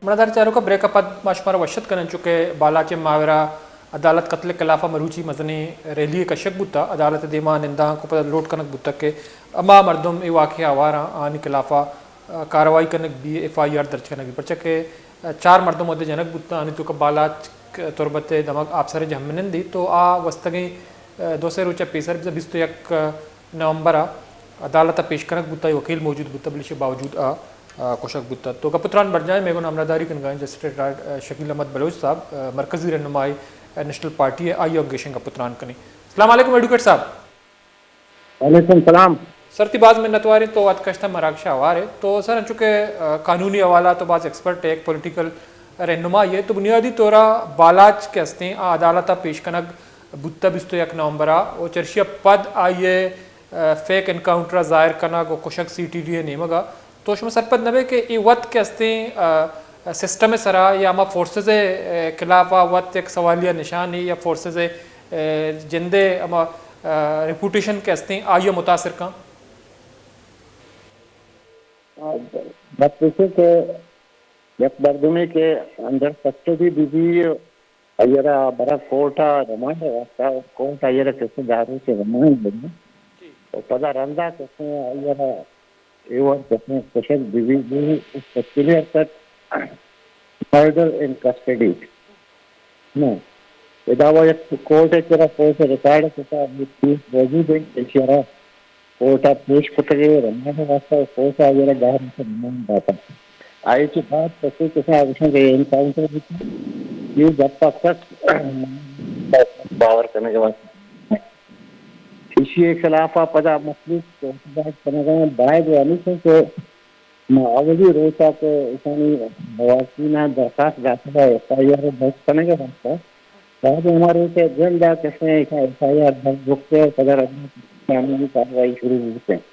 مڑادار چاروکاں، بریک ءَ پد ما شمارا وش اتک کنیں، چونکہ بالاچ ءِ ماورا عدالت قتل ءِ خلاف ءَ مروچی مزنیں ریلی ءِ کشگ بوتگ، عدالت ءِ دیما نندانک ءَ پدا لوٹ کنگ بوتگ کہ ہما مردم اے واقعہ ءَ ہوار اَنت، آہانی خلاف ءَ کارروائی کنگ بی، ایف آئی آر درج کنگ بی، پرچا کہ چار مردم اودے جنگ بوتگ، آہانی توکا بالاچ تربت ءِ دمگ آپسر ءِ جہمنندے، تو آ گوستگیں دو سے روچ ءَ پیسر بیست ءُ یک نومبر ءَ عدالت ءَ پیش کنگ بوتگ، وکیل موجود بوتگ، بلے ایشی باوجود آ، آ، کشگ بوتگ۔ تو گپ ءُ تران برجاہ ایں، مئے گوں ہمراہداری کنگ ءَ ایں جسٹس ریٹائرڈ، آ، شکیل احمد بلوچ صاحب، آ، مرکزی رہنمائے، آ، نیشنل پارٹی ءِ، آئی ءَ گیشیں گپ ءُ تران کنیں۔ السلام علیکم ایڈوکیٹ صاحب۔ وعلیکم السلام۔ سر، تئی باز منتوار ایں، تو وت کشتہ مراگش ءَ ہوار ئے۔ تو سر، انچو کہ، آ، قانونی حوالہ تو باز ایکسپرٹ ئے، یک پولیٹیکل رہنمائے ئے، تو بنیادی طور ءَ بالاچ کہ ہستیں آ عدالت ءَ پیش کنگ بوتگ بیست ءُ یک نومبر ءَ، ءُ چرشی ءَ پد آئی ءِ، آ، فیک انکاؤنٹر ءَ ظاہر کنگ ءُ کشگ سی ٹی ڈی ءِ نیمگ ءَ۔ تو شما سرپد نہ بئے کہ اے وت کہ ہستیں، آ، سسٹم ءِ سرا یا ہما فورسز ءِ، آ، خلاف ءَ وت یک سوالیہ نشانے یا فورسز ءِ، آ، جند ءِ ہما، آ، ریپوٹیشن کہ ہستیں آئی ءَ متاثر کن؟ آ، گپ ایش کہ یک مردمے کہ انڈر کسٹڈی بہ بی، آئی ءَ را برگ کورٹ ءَ ریمانڈ ءِ واستہ، کورٹ آئی ءَ را کسے دہ روچ ریمانڈ دنت، ءُ پدا رندا کسے آئی ءَ را اے وڑ کسے کشگ بہ بی، بہ بی، اس کلیئر کٹ مرڈر ان کسٹڈی۔ نہ، ادا وا یک کورٹ ءِ کرا، کورٹ ءِ ریکارڈ ءِ کرا، اے کیس موجود اِنت، ایشی ءَ را کورٹ ءَ پیش کتگ ءُ ریمانڈ ءِ واستہ، کورٹ ءَ آئی ءَ را دہ روچ ءِ ریمانڈ داتگ۔ آئی ءَ چہ بعد کسے کسے ءَ گوشنت کہ انکاؤنٹر بوتگ، اے گپ ءَ سک باور کنگ ءِ واستہ۔ ایشی ءِ خلاف ءَ پدا مخلوق احتجاج کنگ ءَ اِنت، باید ءُ ہمیش اِنت کہ ما اولی روچ ءَ کہ ایشانی لواحقین ءَ درخواست داتگ ءَ ایف آئی آر درج کنگ ءِ واستہ، بعد ہما روچ ءَ گند ءَ کسے ایشاں ایف آئی آر درج بوت ءُ پدا رندا قانونی کارروائی شروع بوت اِنت۔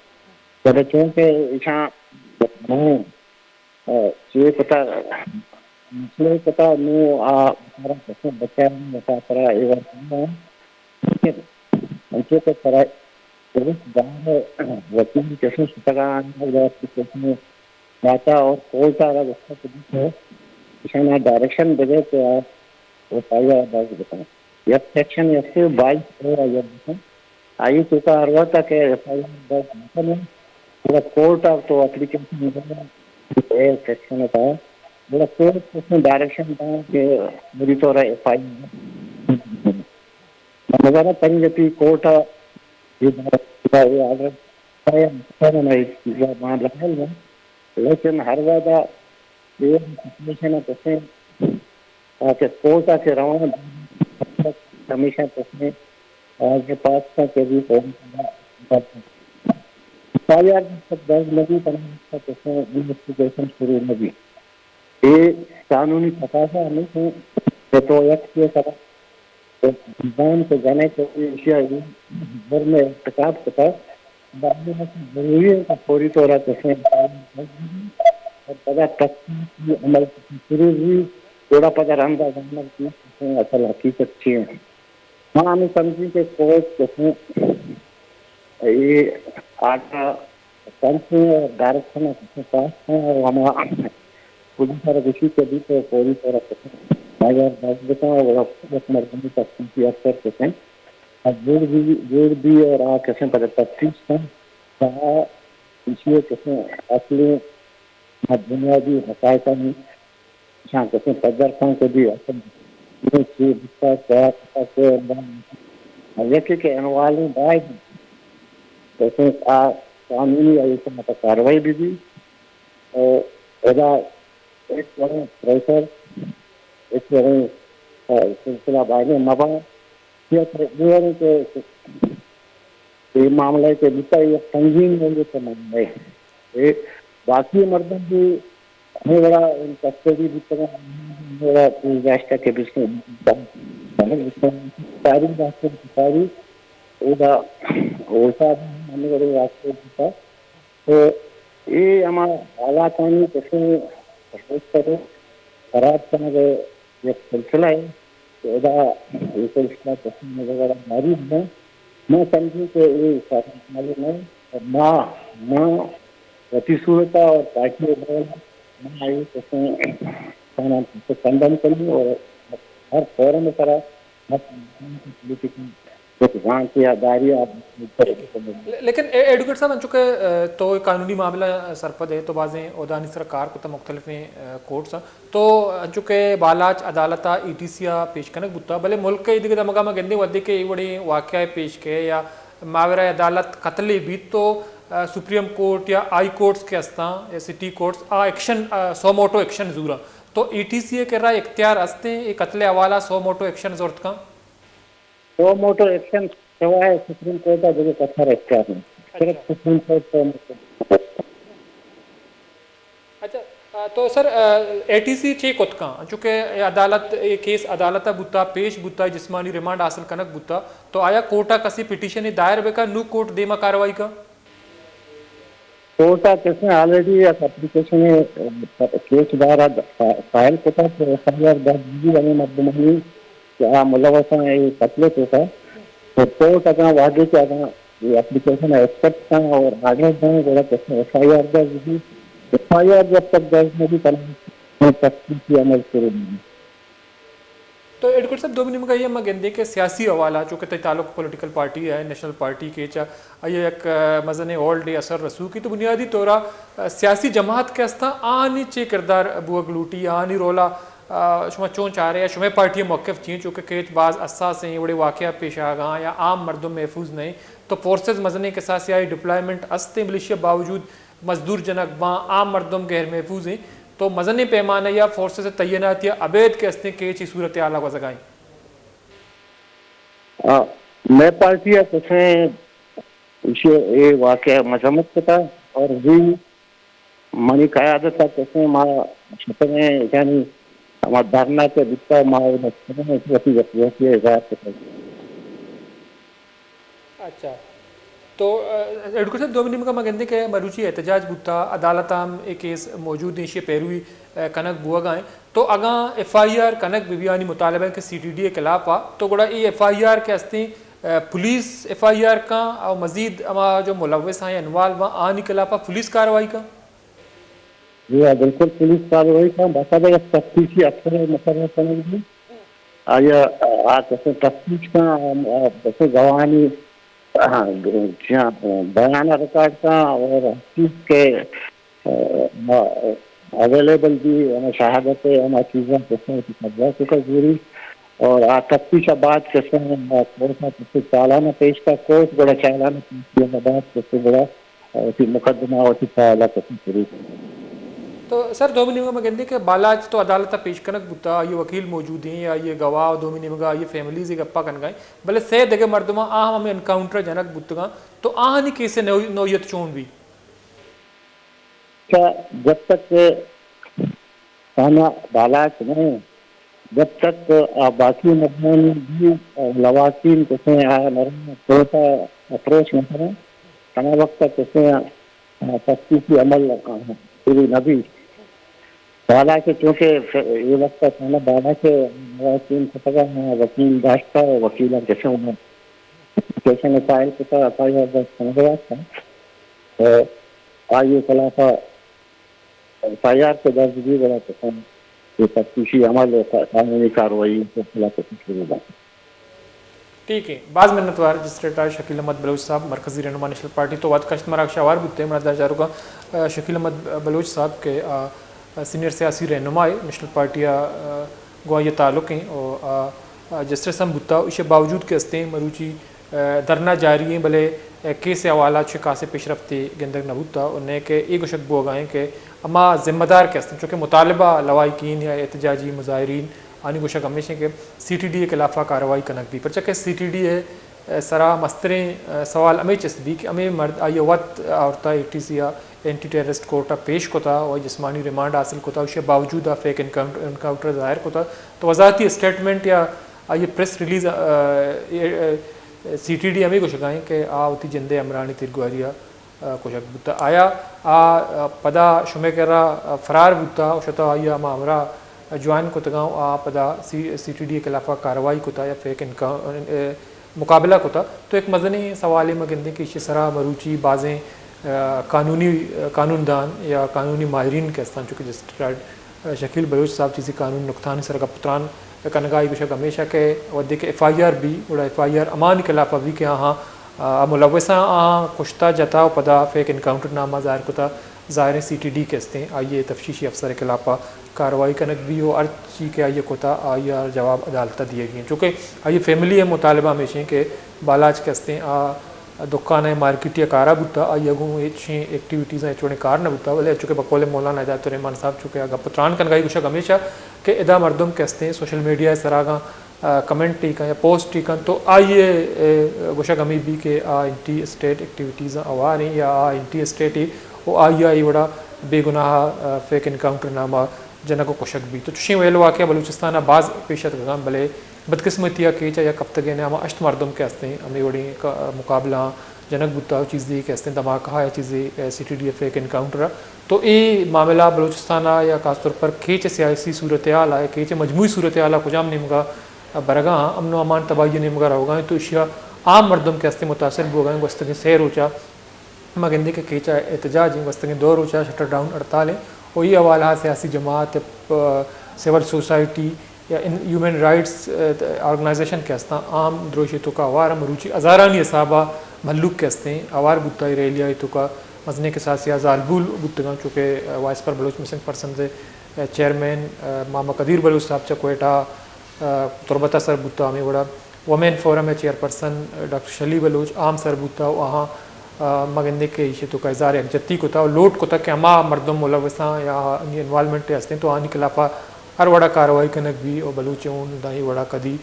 بلے چونکہ ایشاں، آ، چے کتا، چے کتا نوں آ سارا کسے بچار نہ کتا، ترا اے وڑ کنگ ءَ اِنت۔ انچو کہ سرا درست دار وکیل کسے شتگ ءَ آناں، یا کہ کسے داتا اور کورٹ ءَ را گوشتگ کہ ایشاں ڈائریکشن بدے کہ آ ایف آئی آر درج بکن۔ یک سیکشن ہستے بائیس اے آئی ءَ بکن۔ آئی توکا ہر وقت کہ ایف آئی آر درج بکن، گڑا کورٹ ءَ تو اپلیکیشن دے اے سیکشن ءِ تہا، گڑا کورٹ ءَ ڈائریکشن داں کہ فوری طور ءَ ایف آئی آر۔ مزارا پنجپی کورٹ ءَ یہ آرڈر ءَ مان لگائے، لیکن ہر وہدا اے سچویشن ءَ کسے، آ، کہ کورٹ ءَ کہ روان، ہمیشہ کسے، آ، کہ پاکستان کے بھی فوری طور ءَ ایف آئی آر درج نہ بی، پناہ کسے انویسٹیگیشن شروع نہ بی۔ اے قانونی تقاضا ہمیش اِنت کہ تو یک کیس ءَ الزام کہ جنئے کہ ایشی ءَ جرم ءِ ارتکاب کتگ، باید ضروری اِنت کہ فوری طور ءَ کسے اور پدا تفتیشی عمل شروع بی، گڑا پدا رندا زانگ بیت کہ اصل حقیقت چی اِنت۔ ما ہمے سمجھی کہ کورٹ کسے اے آرڈر کنت ءُ ڈائریکشن ءَ کسے پاس کنت ءُ ہما پولیس ءَ را گوشی کہ بی تو فوری طور ءَ کسے ایف آئی آر درج بکن ءُ گڑا یک مردمی تفتیشی افسر کسے آ جوڑ بی، جوڑ بی اور آ کسے پدا تفتیش کنت، تا ایشی ءِ کسے اصلیں بنیادی حقائقانی شان کسیں پدر کن کہ بی اصل چی بوتا، کیا کتا، کہ یکی کہ انوالو باید کسیں آ قانونی آئی سمت کاروائی بی بی۔ اور ادا ایک وڑیں پریشر، ایک وڑیں، آ، سلسلہ باید مبا، یا پھر اے وڑیں کہ اے معاملہ کہ بوتا، اے یک سنگین رنگ ءِ معاملہ اے۔ اے باقی مردم بھی ہمے وڑا کسٹڈی بوتگ اَنت، ہمے وڑا پیش داشتگ کہ بسم-، ساری ڈاکٹر ساری اودا اوشا ہمے وڑے واقعہ بوتا۔ تو اے ہما حالاتانی کسے خراب کنگ ءِ یک سلسلہ اے کہ ادا اے سلسلہ کسے مدد ءَ جاری بہ بنت۔ ما سمجھیں کہ اے سازش عمل نہ اِنت۔ ما، ما وتی صورت ءَ اور پارٹی ءِ ڈول ءَ ما اے کسے پاکستان ہم کنڈم کنی اور ہر فورم سرا ہر پولیٹیکل زانت یا داری آ۔ لیکن ایڈوکیٹ صاحب، انچو کہ تو قانونی معاملہ سرپد ہے، تو بازیں عہدانی سر کار کتا مختلفیں کورٹس، تو انچو کہ بالاچ عدالت ء ای ٹی سی ء پیش کنگ بوتا، بلے ملک ء ایدگہ دمگا ما گندیں، وھدے کہ اے وڑیں واقعہ پیش کئے یا ماورای عدالت قتلے بیت تو سپریم کورٹ یا ہائی کورٹس کہ استاں یا سٹی کورٹس آ ایکشن، سو موٹو ایکشن زوراں۔ تو ای ٹی سی ء کرا اختیار استیں اے قتل ء حوالہ سو موٹو ایکشن زرت کن؟ سو موٹو ایکشن سوائے سپریم کورٹ ء دگہ کسر اختیار نہیں، صرف سپریم کورٹ سو موٹو۔ اچھا، تو سر، اے ٹی سی چے کت کن؟ چونکہ اے عدالت، اے کیس عدالت ء بوتا، پیش بوتا، جسمانی ریمانڈ حاصل کنگ بوتا، تو آیا کورٹ ء کسی پٹیشن دائر بکا، نو کورٹ دیما کاروائی کا؟ کورٹ ء کسیں آلریڈی یک اپلیکیشن کیس دار فائل کتا کہ ایف آئی آر درج بی ہمیں مردمانی کہ آ ملوثاں اے قتل ء توکا، تو کورٹ اگاں وہدے کہ اگاں اے اپلیکیشن ایکسپٹ کن اور آرڈر دیں، گڑا کسے ایف آئی آر درج بی، ایف آئی آر جب تک درج نہ بی، تنہا تفتیشی عمل شروع نہیں۔ تو ایڈوکیٹ صاحب، دومی نیمگا یہ ما گندیں کہ سیاسی حوالہ، چونکہ تئی تعلق پولیٹیکل پارٹی ہے، نیشنل پارٹی کے چا، آئی یک مزنیں ہولڈے اثر رسوکی، تو بنیادی طورا سیاسی جماعت کہ استاں آنی چے کردار بوگ لوٹی، آنی رولا آ، شما چون چارے یا شمئے پارٹی ء موقف چی انت؟ چونکہ کیچ باز حساس ہیں، وڑے واقعہ پیش آگاں یا عام مردم محفوظ نہیں، تو فورسز مزنیں کساسے آئی ڈپلائمنٹ استیں، بلے ایشی باوجود مزدور جنگ باں، عام مردم غیر محفوظ ہیں، تو مزنیں پیمانہ یا فورسز تعیناتی ابید کہ استیں کیچ ای صورتحال گوزگائیں۔ آ، مئے پارٹی ء کسیں ایشی اے واقعہ مذمت کتا اور زی منی قیادت ء کسیں ما شتگیں یعنی ہما دھرنا کہ بیتا ما وتی وتی وتی اظہار کتا۔ اچھا۔ تو، آ، ایڈوکیٹ صاحب، دومی نیمگا ما گندیں کہ مروچی احتجاج بوتا، عدالت ہم اے کیس موجود ہیں، ایشی پیروی، آ، کنگ بوگا ہیں۔ تو اگاں ایف آئی آر کنگ بہ بیانی مطالبہ کہ سی ٹی ڈی ء خلاف آ، تو گڑا اے ایف آئی آر کہ استیں، آ، پولیس ایف آئی آر کن او مزید ہما جو ملوث ہیں، انوالو ہیں، آنی خلاف آ پولیس کاروائی کن؟ جی ہاں، بالکل پولیس کاروائی کن، باقاعدہ یک تفتیشی افسر مقرر کنگ بی۔ آیا آ کسے تفتیش کن، آ، آ، کسے گواہانی، آ، چیاں، بیان ریکارڈ کن اور چیز کے، آ، اویلیبل بی، ہمیں شہادت ہے، ہمیں چیزاں کسے کی قبضہ چکا زوری اور آ تفتیش بعد کسے کورٹ میں کسے چالان پیش کا، کورٹ گڑا چالان پیش کیا بعد کسے گڑا وتی مقدمہ وتی فائل ء کتی شروع کنت۔ تو سر، دومی نیمگ ء ما گندیں کہ بالاچ تو عدالت ء پیش کنگ بوتا، آئی ء وکیل موجود ہیں، آئی ء گواہ، دومی نیمگ ء آئی ء فیملیز ء گپا کنگا ہیں، بلے سئے دگہ مردماں آ ہم ہمیں انکاؤنٹر ء جنگ بوتگاں، تو آہانی کیس ء نو-، نوعیت چون بی؟ اچھا، جب تک تانا بالاچ نہ، جب تک آ باقی مردمانی بھی لواحقین کسے آ نرم کوٹا اپروچ نہ کریں، ہما وقت تک کسے تفتیشی عمل شروع نہ بھی۔ بالاچ چونکہ یہ وقت تانا بالاچ لواحقین کتگا وکیل داشتا، وکیل کسے انہوں کسے نے فائل کتا، ایف آئی آر درج کنگا۔ آئی خلاف ایف آئی آر کہ درج بی، گڑا کسان کہ تفتیشی عمل و قانونی کاروائی سلسلہ کسان شروع بنت۔ ٹھیک ہے، باز منتوار جسٹریٹ آ شکیل احمد بلوچ صاحب، مرکزی رہنما نیشنل پارٹی، تو وت کشت مراک شاوار بوتے، منا دا چاروکا، آ، شکیل احمد بلوچ صاحب کہ، آ، آ، سینئر سیاسی رہنما ہے نیشنل پارٹی آ، آ، گوں آئی ء تعلق ایں و، آ، آ، جسٹس ہم بوتا، ایشی ء باوجود کہ استیں مروچی، آ، دھرنا جاری ایں، بلے، آ، کیس ء حوالہ چہ خاصیں پیشرفتے گندگ نہ بوتا و نئے کہ اے گوشگ بوگا ایں کہ ہما ذمہ دار کہ استیں، چونکہ مطالبہ لواحقین یا احتجاجی مظاہرین آنی گوشگ ہمیش ایں کہ سی ٹی ڈی ء خلاف ء کاروائی کنگ بی، پرچا کہ سی ٹی ڈی ء سرا مستریں، آ، سوال ہمے چست بی کہ ہمے مرد آئی ء وت آورتا اے ٹی سی ء اینٹی ٹیررسٹ کورٹ ء پیش کتا و جسمانی ریمانڈ حاصل کتا، ایشی ء باوجود آ فیک انکاؤنٹ-، انکاؤنٹر ظاہر کتا۔ تو وزارتی اسٹیٹمنٹ یا آئی ء پریس ریلیز، آ، اے، آ، سی ٹی ڈی ہمے گوشگا ایں کہ آ وتی جند ء ہمراہانی تیرگواری ء، آ، کشگ بوتا۔ آیا آ، آ، پدا شمئے کرا، آ، فرار بوتا و شتا آئی ء ہما ہمراہ جوائن کتگاں و آ پدا سی، سی ٹی ڈی ء خلافا کاروائی کتا یا فیک انکا-، اے، مقابلہ کتا، تو یک مزنیں سوالے ما گندیں کہ ایشی سرا مروچی بازیں، آ، قانونی، آ، قانوندان یا قانونی ماہرین کہ استان، چونکہ جسٹس ریٹائرڈ، شکیل بلوچ صاحب چیزے قانونی نکتہانی سرا گپ و تران کنگا، آئی گوشگ ہمیش اِنت کہ وھدے کہ ایف آئی آر بی، گڑا ایف آئی آر ہمانی خلافا بی کہ آہاں، آ، ملوثاں، آہاں کشتا، جتا و پدا فیک انکاؤنٹر ناما ظاہر کتا، ظاہریں سی ٹی ڈی کہ استیں، آئی ءِ تفتیشی افسر ءِ خلافا کاروائی کنگ بی و ہر چی کہ آئی ءَ کتا، آئی ءَ جواب عدالت ءَ دیگی اِنت۔ چونکہ آئی ءِ فیملی ءِ مطالبہ ہمیش اِنت کہ بالاچ کہ استیں، آ دکان ءِ مارکیٹ ءَ کارا بوتا، آئی ءَ گوں ہچ ایکٹیویٹیز ءَ ہچ وڑیں کار نہ بوتا، بلے چونکہ بقول مولانا ہدایت الرحمان صاحب چونکہ آ گپ و تران کنگا، آئی گوشگ ہمیش اِنت کہ ادا مردم کہ استیں سوشل میڈیا ءِ سرا اگاں، آ، کمنٹ ٹیک یا پوسٹ ٹیک تو آئی ءِ، اے، گوشگ ہمے بی کہ آ اینٹی اسٹیٹ ایکٹیویٹیز ءَ ہوار ایں یا آ اینٹی اسٹیٹ ایں و آئی ءَ اے وڑا بے گناہ، آ، فیک انکاؤنٹر ناما جنگ و کشگ بیت۔ تو چشیں ویل واقعہ بلوچستان ءَ باز پیش اتکگاں، بلے بدقسمتی ءَ کیچ ءَ یک ہفتگے ءَ ہما ہشت مردم کہ استیں، ہمے وڑیں ک-، مقابلہ جنگ بوتا و چیزے کہ استیں دھماکہ یا چیزے، اے، سی ٹی ڈی ءِ فیک انکاؤنٹر ءَ۔ تو اے معاملہ بلوچستان ءَ یا خاص طور پر کیچ ءِ سیاسی صورتحال ءَ یا کیچ ءِ مجموعی صورتحال ءَ کجام نیمگا برگا ایں، امن و امان تباہی ءِ نیمگا روگا ایں، تو ایشی ءَ عام مردم کہ استیں متاثر بوگا ایں، گوستگیں سے روچا ما گندیں کہ کیچ ءَ احتجاج ایں، گوستگیں دو روچ ءَ شٹر ڈاؤن ہڑتال ایں و اے حوالہ ءَ سیاسی جماعت، پ-، سول سوسائٹی یا ان-، ہیومن رائٹس، ا، آرگنائزیشن کہ استاں، عام دروشی توکا ہوار ایں، مروچی ہزارانی حساب ءَ مھلوک کہ استیں ہوار بوتا، اے ریلی ءِ توکا مزنیں کساسے ءَ زالبول بوتگاں، چونکہ، ا، وائس پر بلوچ مسنگ پرسنز ءِ، ا، چیئرمین، ا، ماما قدیر بلوچ صاحب چہ کوئٹہ، ا، تربت ءَ سر بوتا، ہمے وڑا وومن فورم ءِ چیئرپرسن ڈاکٹر شلی بلوچ عام سر بوتا و آہاں، آ، ما گندیں کہ ایشی توکا اظہار یکجہتی کتا و لوٹ کتا کہ ہما مردم ملوثاں یا آنی انوالومنٹ ہستیں تو آنی خلافا ہر وڑا کاروائی کنگ بی و بلوچ ہون داں اے وڑا کدی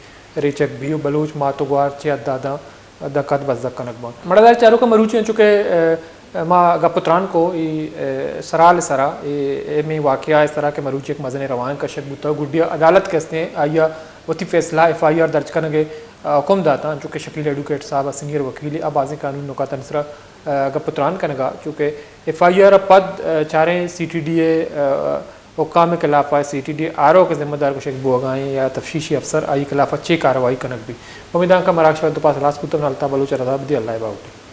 ریچگ بی و بلوچ مات و گوار چے حد ءَ داں داں کد بزگ کنگ باں۔ مڑدار چاروکاں، مروچی انچو کہ، آ، ما گپ و تران کو اے، اے، سرحال ءِ سرا، اے، اے ہمے واقعہ ءِ سرا کہ مروچی یک مزنیں روایت کشگ بوتا، گڈی عدالت کہ استیں آئی ءَ وتی فیصلہ ایف آئی آر درج کنگ ءِ، آ، حکم داتا، انچو کہ شکیل ایڈوکیٹ صاحب ءَ سینئر وکیلے، آ بازیں قانونی نکات آنی سرا، آ، گپ و تران کنگا، چونکہ ایف آئی آر ءَ پد، آ، چاریں سی ٹی ڈی ءِ، آ، حکام ءِ خلافا، C T D R O کہ ذمہ دار گوشگ بوگا ایں یا تفتیشی افسر، آئی خلافا چے کاروائی کنگ بی۔ امیداں کہ مراگش ءَ دو پاس ہلاس بوتگ، اللہ تعالیٰ بلوچ ءَ رضا بدی، اللہ ءِ باہوٹی۔